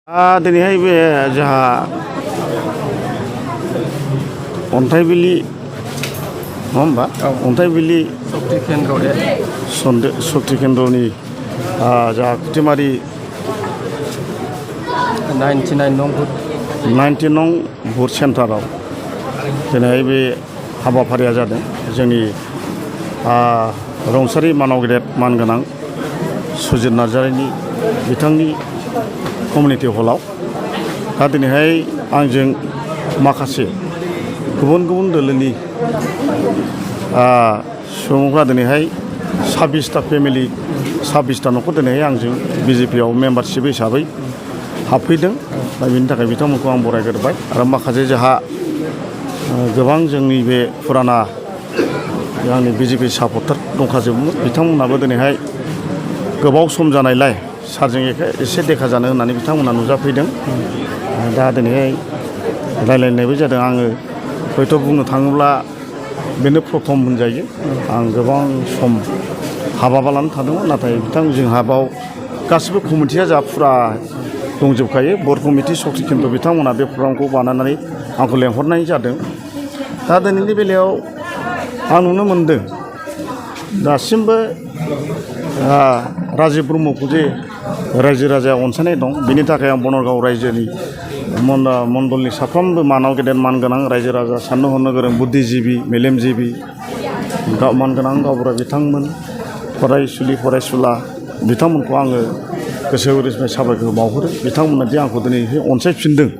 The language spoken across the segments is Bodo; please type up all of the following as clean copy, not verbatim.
दिनैहाय बे जोंहा अन्थाइबिलि नङा होमबा अन्थाइबिलि सक्ति केन्द्रनि जोंहा खुथिमारि 90 नं बुथ सेन्टाराव दिनैहाय बे हाबाफारिया जादों जोंनि रुंसारि मानव गेदेर मानगोनां सुजित नार्जारिनि बिथांनि कमिउनिटि हलाव दा दिनैहाय आंजों माखासे गुबुन गुबुन दोलोनि सुबुंफ्रा दिनैहाय 26टा फेमिलि 26टा न'खर दिनैहाय आंजों बिजेपिआव मेम्बारशिप हिसाबै हाबफैदों दा बेनि थाखाय बिथांमोनखौ आं बरायग्रोबाय आरो माखासे जोंहा गोबां जोंनि बे फुराना आंनि बिजेपि सापर्टार दंखाजोबोमोन बिथांमोनाबो दिनैहाय गोबाव सम जानायलाय सारजों एसे देखा जानो होननानै बिथांमोना नुजाफैदों दा दिनैहाय रायलायनायबो जादों आङो हयथ' बुंनो थाङोब्ला बेनो प्रथम होनजायो आं गोबां सम हाबा लानानै थादोंमोन नाथाय जोंहा बाव गासिबो कमिटिया जा फुरा दंजोबखायो बर कमिटि सक्ति केन्द्र बिथांमोना बे प्रग्रामखौ बानायनानै आंखौ लेंहरनाय जादों दा दिनैनि बेलायाव आं नुनो मोनदों दासिमबो राजिब ब्रह्मखौ जे रायजो राजाया अनसायनाय दं बेनि थाखाय आं बनरगाव रायजोनि मण्डलनि साफ्रोमबो मानव गेदेर मानगोनां रायजो राजा साननो हनो गोरों बुद्धिजिबि मेलेमजिबि मानगोनां गावबुरा बिथांमोन फरायसुलि फरायसुला बिथांमोनखौ आङो गोसो गोरबोनिफ्राय साबायखर बावहरो बिथांमोना दि आंखौ दिनैहाय अनसायफिनदों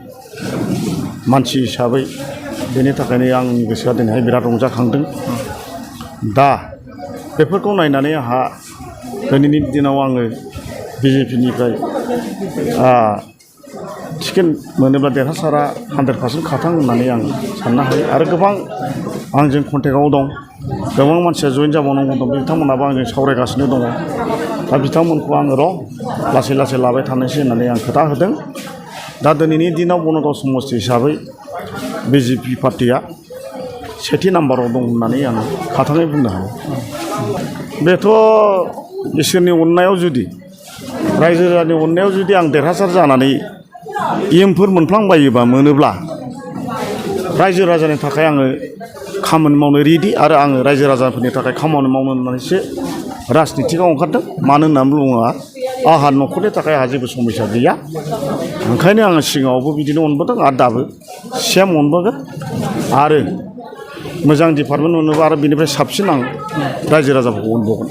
मानसि हिसाबै बेनि थाखायनो आंनि गोसोआ दिनैहाय बिराद रंजाखांदों दा बेफोरखौ नायनानै आंहा दिनैनि दिनाव आङो बिजेपिनिफ्राय टिकेट मोनोब्ला देरहासारा 100% खाथां होननानै आं साननो हायो आरो गोबां आंजों कन्टेक्टआव दं गोबां मानसिया जइन जाबावनांगौ दं बिथांमोनाबो आंजों सावरायगासिनो दङ दा बिथांमोनखौ आङो लासै लासै लाबाय थानोसै होननानै आं खोथा होदों दा दिनैनि दिनाव बनरगाव समस्ति हिसाबै बिजेपि पार्टिया सेथि नाम्बाराव दं होननानै आं खाथाङै बुंनो हायो बेथ' इसोरनि अननायाव जुदि रायजो राजानि अननायाव जुदि आं देरहासार जानानै एमफोर मोनफ्लांबायोबा मोनोब्ला रायजो राजानि थाखाय आङो खामानि मावनो रेडि आरो आङो रायजो राजाफोरनि थाखाय खामानि मावनो होननानैसो राजनितिकआव ओंखारदों मानो होननानै बुङोब्ला आंहा न'खरनि थाखाय आंहा जेबो समस्या गैया ओंखायनो आङो सिगाङावबो बिदिनो अनबोदों आरो दाबो सेम अनबोगोन आरो मोजां डिपार्टमेन्ट मोनोबा आरो बिनिफ्राय साबसिन आं रायजो राजाफोरखौ अनबावगोन